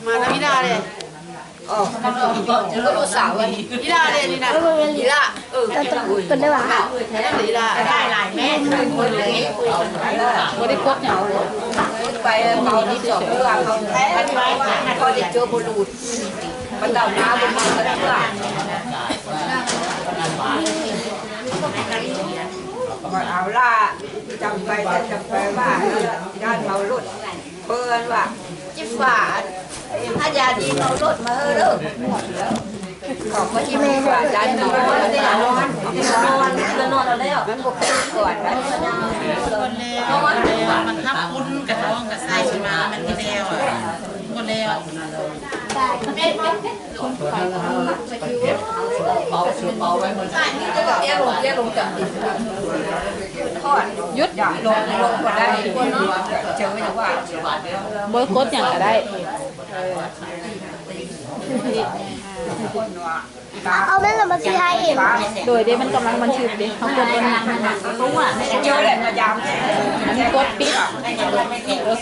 ມານຳອີ່ຫຼ້າເດ້. ອໍ ລູກສາວນີ້ ອີ່ຫຼ້າເດ້ນີ້ນະ. ອີ່ຫຼ້າ ເອີ ເພິ່ນໄດ້ວ່າ ອີ່ຫຼ້າ ໄດ້ຫຼາຍແມ່ ບໍ່ໄດ້ກົດຫຍັງ ໄປເອົາທີ່ສອງເທື່ອ ເຂົາແທ້ ພໍໄດ້ເຈີບຸລຸດ ມັນເອົາມາບໍ່ມີເທື່ອ. ເອົາລະ ຈຳໄປ ຈຳໄປວ່າ ຢ້ານເມົາລົດ ເພິ່ນວ່າ ຈິຝາກ ອາຍາດີເມົາລົດມາເດີ້. ຂອບຄຸນທີ່ມີວ່າ ຢ້ານເມົາລົດ ແນ່ນອນ ແນ່ນອນແລ້ວ ມັນບໍ່ຄືກ່ອນນະ. ນອນແລ້ວ ມັນຮັບອຸ່ນກະທ້ອງກະໄສ້ມາ ມັນບໍ່ແລ້ວ ບໍ່ແລ້ວ. ຢຸດ ບໍ່ກົດຫຍັງກະໄດ້. ເອົາແມ່ນລະ ມັນຊິໃຫ້ເອງ. ໂດຍເດ້ ມັນກຳລັງບັນທຶກເດ້ ເຮົາກົດຕົວນີ້ ອັນນີ້ກົດປິດ.